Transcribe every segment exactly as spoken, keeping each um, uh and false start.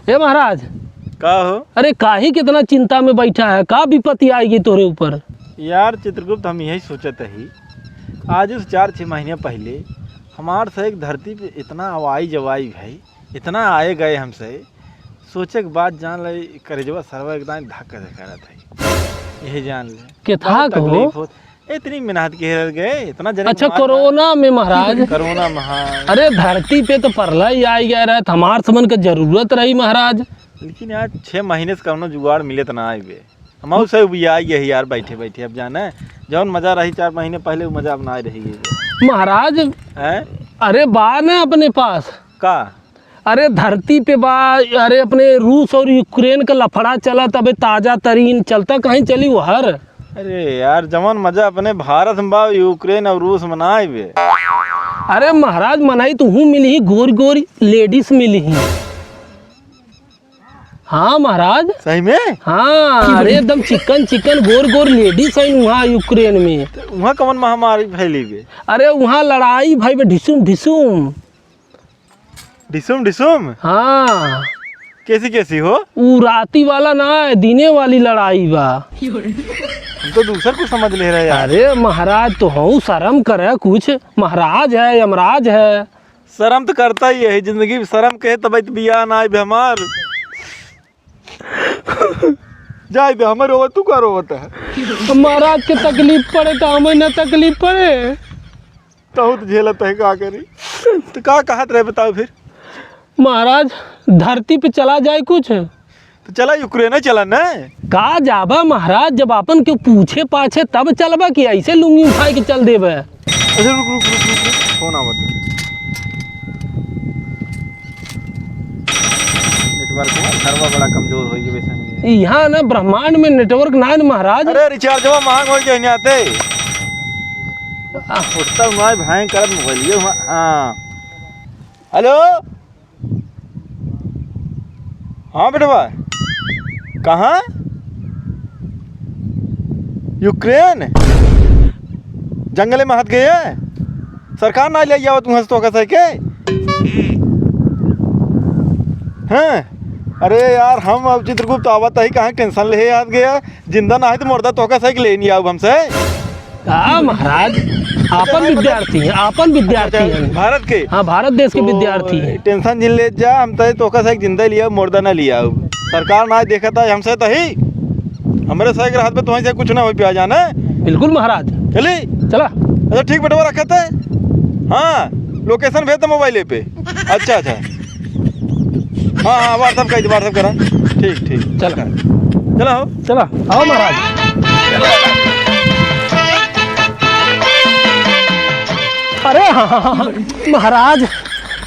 हे महाराज। का हो? अरे, काहे कितना चिंता में बैठा है, का विपत्ति आइगी तोरे ऊपर? यार चित्रगुप्त, हम यही सोचत ही, आज से चार छः महीने पहिले हमार से एक धरती पे इतना आवाई जवाई भाई, इतना आए गए हमसे, सोचे के बाद जान ले, करेजवा सरवा एकदम धक धक करत है। यही जान ले। के बहुत था को? तकलीफ होत। इतनी मेहनत के रह गए, इतना जने अच्छा, मार कोरोना में महाराज। कोरोना में, हाँ। अरे, धरती पे तो प्रलय आई गया रहे, तो हमार समन के जरूरत रही महाराज। लेकिन यार, छः महीने से कौनो जुगाड़ मिले तो ना आइबे। हम से भी आई गए यार, बैठे बैठे। अब जाने जौन मजा रही चार महीने पहले, वो मजा अब ना रही है। महाराज, हैं? अरे, बा ना अपने पास। का? अरे धरती पे बा, अरे अपने रूस और यूक्रेन का लफड़ा चलत, अबे ताजा तरीन चलता, कहीं चली उहर। अरे यार, जवन मजा अपने भारत में बा, यूक्रेन और रूस में ना आइबे। अरे महाराज, मनई तो हूँ मिली ही, गोरी गोरी लेडीज मिली ही। हाँ महाराज। सही में? हाँ, अरे एकदम चिकन चिकन गोर गोर लेडीज है वहाँ यूक्रेन में। तो वहाँ कवन महामारी फैली बे? अरे वहाँ लड़ाई भाई बे, ढिसुम ढिसुम। ढिसुम ढिसुम? हाँ। कैसी कैसी हो? ऊ राती वाला ना है, दिने वाली लड़ाई बा। हम तो दूसर कुछ समझ ले रहे यार। अरे महाराज तो हूँ, शर्म करे कुछ, महाराज है, यमराज है। शर्म तो करता ही है, जिंदगी में शर्म के तब तो बियाह ना आइबे हमार। जाए दे, हमें रोवत, तू का रोवत है? महाराज के तकलीफ पड़े तो हमें ना तकलीफ पड़े। बहुत झेलत है, का करी? तो का कहत रहे, बताओ फिर। महाराज, धरती पे चला जाए कुछ? तो चला, यूक्रेन चला ना। का जाबा महाराज, जब आपन के पूछे पाछे तब चलबा कि ऐसे लुंगी उठाए के चल देबे? अच्छा, रुक, रुक, रुक, रुक, रुक। फोन आवत है। नेटवर्क में सर्वर बड़ा कमजोर हो गया वैसे। यहाँ ना ब्रह्मांड में नेटवर्क ना है ना महाराज। अरे, रिचार्जवा महंग हो गया, नहीं आते। आ। उठता हुआ है, भयंकर मोबाइल ये हुआ। हाँ। हेलो। हाँ बेटवा, कहाँ? यूक्रेन? जंगले में हाथ गए? सरकार ना ले जाओ तुम हंस तो कैसे के? हैं? अरे यार, हम अब चित्रगुप्त आवत ही, कहाँ टेंशन ले हाथ गया? जिंदा ना है तो मुर्दा तोहका सही के ले नहीं आउब हमसे। का महाराज, आपन विद्यार्थी हैं, आपन विद्यार्थी हैं। भारत के? हाँ, भारत देश के तो विद्यार्थी हैं। टेंशन जिन ले जा, हम तय तोहका सही जिंदा लिया, मुर्दा ना लिया। सरकार ना देखता है हमसे तही, हमरे सही के हाथ में तो वहीं से कुछ ना हो पिया जाना। बिल्कुल महाराज। चली? चला। अच्छा ठीक बेटवा, रखते हैं। हाँ, लोकेशन भेज दे मोबाइल पे। अच्छा, अच्छा। हाँ, हाँ, WhatsApp कर दे, WhatsApp करा। ठीक, ठीक। चला। चला हो। चला, आओ महाराज। अरे हाँ, हाँ, हाँ, महाराज,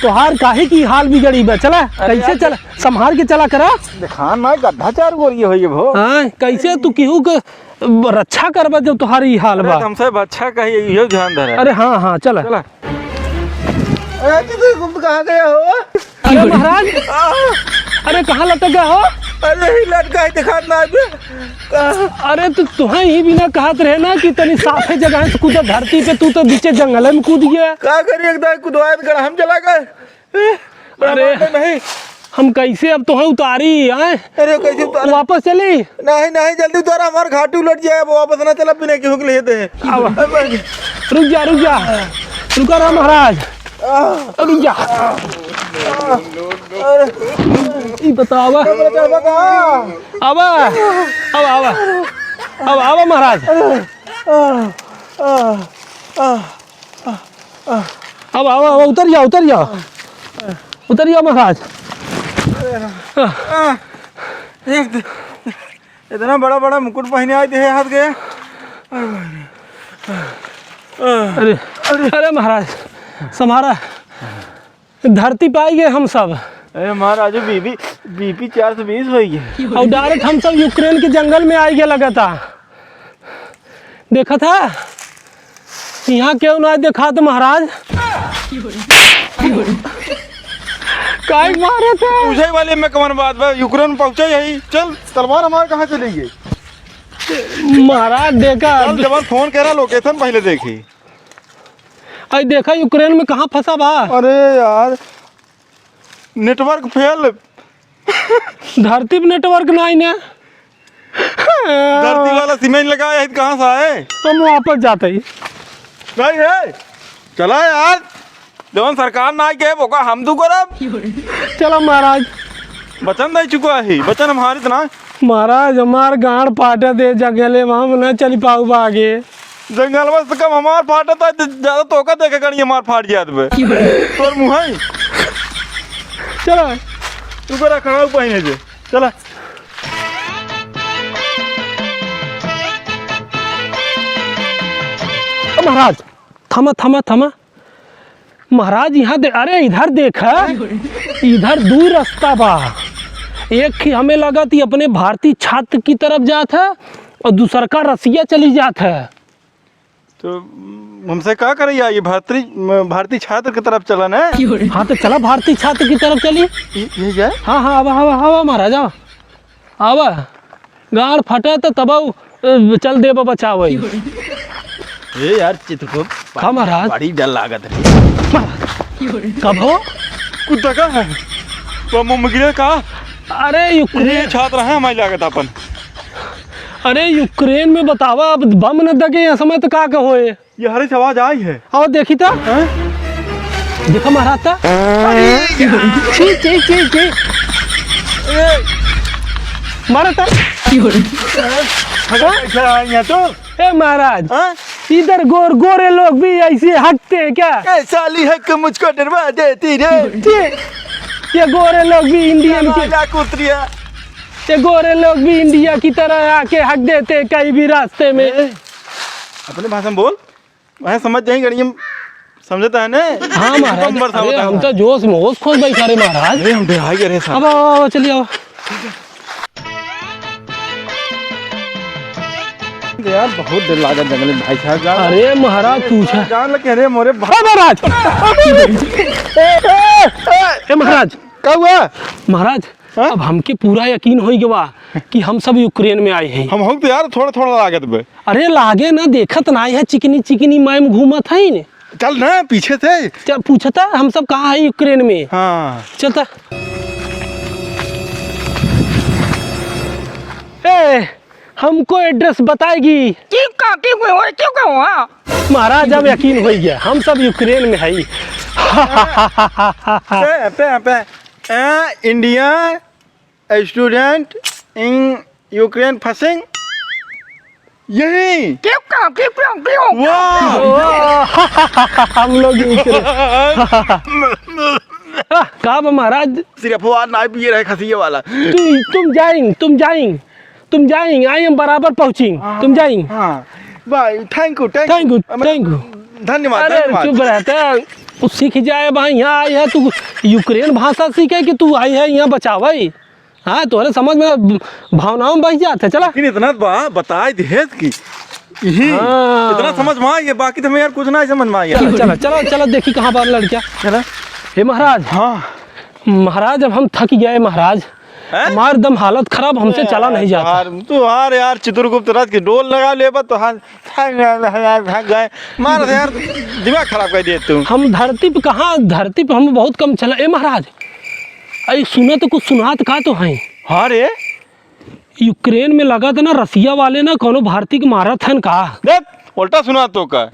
तोहार काहे की हाल बिगड़ी बा? चला, अरे कैसे यार, चला? संभाल के चला करा। देखा ना, गड्ढा चार गोरी होई गए भो। हाँ, कैसे तू केहू के रक्षा करबा जब तोहार ई हाल अरे बा? हमसे अच्छा कही, इहो ध्यान धरे। अरे हाँ, हाँ, चला। चला। अरे, तू, तू, तुम कहाँ गया हो? अरे महाराज, आ। अरे कहाँ लटक गया हो? अरे, ही लटका है, दिखात ना अभी। कहाँ? अरे, तो तुहें ही बिना कहत रहे ना कि तनी साफे जगह से कूदा धरती पे, तू तो बीचे जंगल में कूद गया। का करी, एकदम कुदवाए गड़हा में चला गए। अरे, अरे, नहीं। हम कैसे अब तोहें उतारी, आए? अरे, कैसे उतारा? वापस चली? नहीं, नहीं, जल्दी उतारा, हमार घाटी उलट जाए, अब वापस ना चला बिना केहू के लिए दे। अब अब रुक जा, रुक जा, रुका रहा महाराज। आ, रुक जा। अरे, ई बतावा। अब बचा बता। आवा, अब आवा, अब आवा महाराज। अरे, आ, आ, आ, आ, आ। अब आवा, आवा, उतर जा, उतर जा, उतर जा महाराज। आ, एक, इतना बड़ा बड़ा मुकुट पहने आए थे हाथ गए। अरे, अरे महाराज, समारा, धरती पे आई गए हम सब। अरे महाराज, बीपी, बीपी चार सौ बीस हो गए। और डायरेक्ट हम सब यूक्रेन के जंगल में आई गए लगातार। देखा था, यहाँ क्यों ना देखा तो महाराज। काहे मारे थे? पूछे वाले में कौन बात बा? यूक्रेन पहुँचे यही। चल, तलवार हमार कहाँ चली गई? महाराज देखा। चल, जब फोन करा, लोकेशन पहले देखी। आई देखा, यूक्रेन में कहाँ फंसा बा? अरे यार, नेटवर्क फेल। धरती पे network नाहीं ना। धरती वाला सिमेंट लगाए है, कहाँ से आए? हम वापस जाते ही। नहीं है, चला यार, जवन सरकार ना के, ओका हम तू करब। चला महाराज। वचन दे चुका है, वचन हमारे इतना। महाराज, हमार गांड फाटे दे, जंगले में हम ना चली पाऊ आगे। जंगल में से कम हमार फाटत है, ज्यादा तोका देखे कहीं हमार फाट जात बे। तोर मुँह है। चला। तू करा खड़ा ऊपर ही नहीं दे। चला। महाराज, थमा, थमा, थमा। महाराज, यहाँ दे-, अरे, इधर देख, इधर दुइ रस्ता बा। एक ही हमें लगत, ई अपने भारतीय छात्र की तरफ जात है और दूसर का रसिया चली जात है। तो हमसे का करैया, ये भारतीय, भारतीय छात्र की तरफ चला ना? हाँ, तो चला, भारतीय छात्र की तरफ चली। ये, ये जाए? हाँ, हाँ, आवा, आवा, आवा, महाराज, आवा। आवा, गांड फटे त तबउ, अ, चल देबा बचावे। ए यार, चित्रगुप्त, का महाराज? बड़ी डर लागत है। महाराज, कब हो? कुत्ता का है? वो मुमकिन है का? अरे, यूक्रेन। ये छात्र है, हमारी लागत अपन। अरे, यूक्रेन में बतावा, अब बम न दगे, ये समय तो का कहो ये? ये हरे से आवाज आई है। आओ देखी तो। हैं? देखो महाराज तो। अरे, छी, छी, छी, छी। ए। मारो तो। अरे, कैसे आई है तू? ए महाराज, हाँ? इधर गोर, गोरे लोग भी ऐसे हकते हैं क्या? ए साली हक मुझको डरवा देती रे। छी, ये गोरे लोग भी इंडियन के, साला कुत्रिया। ये गोरे लोग भी इंडिया की तरह आके हक देते हैं कहीं भी रास्ते में। ए, अपने भाषा में बोल। वह समझ जाएंगे, गणियम समझता है ना? हाँ महाराज, कम बरसा अरे होता है हम तो जोश में होश खोस बैठा रे महाराज। अरे हम डराई गए रे साहब। अब आओ, आओ, चलिए आओ। यार बहुत डर लागत जंगल में भाई साहब, जान। अरे महाराज, पूछा। जान लगे, अरे मोरे भा- अरे महाराज। ए, ए, ए, ए महाराज। का हुआ? महाराज, हाँ? अब हमके पूरा यकीन होइ गवा कि हम सब यूक्रेन में आए हैं। हम हो तो यार थोड़ा थोड़ा लागत बे। अरे लागे ना, देखत ना है, चिकनी चिकनी माय में घूमत है ने। चल ना पीछे से। चल पूछता हम सब कहाँ है यूक्रेन में। हाँ। चलता। ए, हमको एड्रेस बताएगी। क्यों का, क्यों का, क्यों का हुआ? महाराज अब यकीन होइ गया, हम सब यूक्रेन में है। पे, पे, पे। ए, India student in Ukraine फंसिंग यही। क्यों का, क्यों, क्यों, क्यों? वाह! हम लोग यूक्रेन। का बा महाराज? सिर्फ वो ना पिए रहे खसिए वाला। तु-, तुम जाइंग, तुम जाइंग, तुम जाइंग, आई हम बराबर पहुँचिंग, हाँ, तुम जाइंग। हाँ। भाई, thank you, thank you। Thank you, thank you। धन्यवाद, अरे, धन्यवाद। चुप रहता है। तू सीख जाए भाई, यहाँ आई है, तू यूक्रेन भाषा सीखे कि तू आई है यहाँ बचावे? हाँ, तोहरे समझ में भावनाओं में बह जात है, चला। लेकिन इतना बा-, बताए दिहे कि यही हाँ। इतना समझ में आ गया, बाकी तो हमें यार कुछ ना समझ में आ गया। चला, चला, चला, चला, देखी कहाँ बा लड़किया। चला। हे महाराज। हाँ। महाराज, अब हम थक गए महाराज। हैं? हमार दम हालत खराब, हमसे चला नहीं जाता। यार, तू हार यार, चित्रगुप्त रथ की डोल लगा लेबा तो हार थक गए, थक गए। मार यार, दिमाग खराब कर दिए तू। हम धरती पे कहाँ, धरती पे हम बहुत कम चला। ए महाराज, अरे सुना तो, कुछ सुनात का तो है। हाँ रे। यूक्रेन में लगा था ना, रसिया वाले ना कौनो भारतीय के मारत हन का। देख, उल्टा सुना तो का।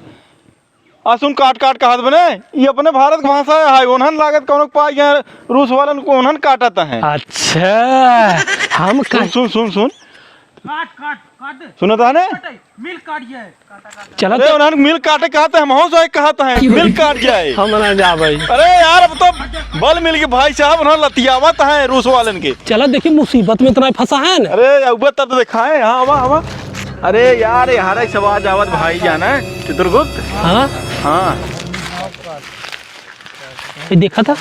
आ सुन, काट काट कहत बने, ये अपने भारत के भाषा है, उन्हन लागत कौनो पाई गए, रूस वालन को उन्हन काटत हैं। अच्छा, हम सुन, कह- सुन, सुन, सुन। काट, काट, काट। सुनत है ने? काटे, मिल काट जाए। चला अरे, तो। उन्हन मिल काटे कहत हैं, हम हो जाए कहत हैं, मिल काट जाए। हम ना जा भाई। अरे यार, अब तो बल मिल गए भाई साहब, उन्हन लतियावत हैं रूस वालन के। चला देखी, मुसीबत में इतना फंसा है ना। अरे, अब तब तो दिखाए, हाँ, आवा, आवा। अरे यार, ये हरा सवाज आवत भाई जाना है, चित्रगुप्त। हाँ? हाँ। ये देखा था?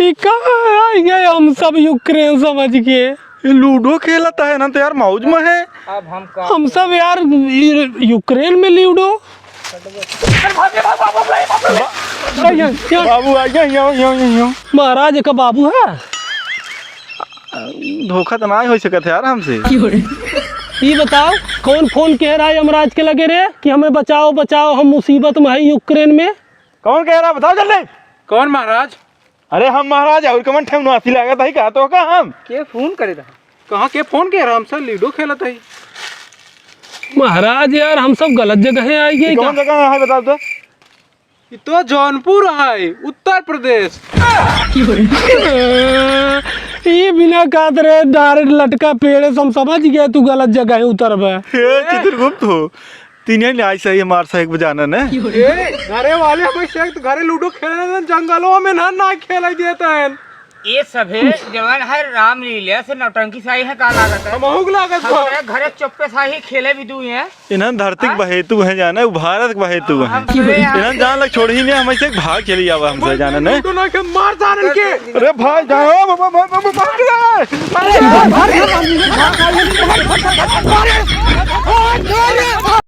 ई कहाँ आ गए हम सब यूक्रेन समझ के? ये लूडो खेलत है ना, तो यार मौज में है। अब हम का हम सब यार यू-, यूक्रेन में लूडो। अरे, ये, ये बाबू आ गया, यो, यो, यो, यो। महाराज का बाबू है। धोखा तो ना हो सकत है यार हमसे। ई बताओ, कौन फोन कह रहा है यमराज के लगे रे कि हमें बचाओ, बचाओ, हम मुसीबत में है यूक्रेन में? कौन कह रहा है? बताओ जल्दी। कौन महाराज? अरे हम महाराज है, और कमन ठेम नासी लागत है, कहा तो का हम? के फोन करे रहा? कहाँ के फोन के रहा? हम सब लूडो खेलत है। महाराज यार, हम सब गलत जगह है, आई गए कौन का? जगह है, बताओ तो। ये तो जौनपुर है, उत्तर प्रदेश। ये बिना कहत रहे, डायरेक्ट लटका पेड़ से हम समझ गए तू गलत जगह है उतरबे। हे चित्रगुप्त हो, तीन ही ले आई सही हमार सही बजाना ने। ए, घरे वाले हमें से तो घरे लूडो खेलने देन, जंगलों में ना, ना खेले देते हैं। ये सभे जवन है रामलीला से नौटंकी साही है का लागत है? हमहू के लागत हम बा। घरे, घरे चुप्पे साही खेले भी दुई हैं। इन्हन धरती के हाँ? बहेतु हैं जाने, उ भारत के बहेतु हैं। हम सुने हैं। इन्हन जान लग छोड़ ही नहीं, हम ऐसे भाग चली आवा हमसे जाने ने। लूडो ना के मार जान के। अरे भाई जाओ, बाबा, बाबा, बाबा, बाबा, बाबा।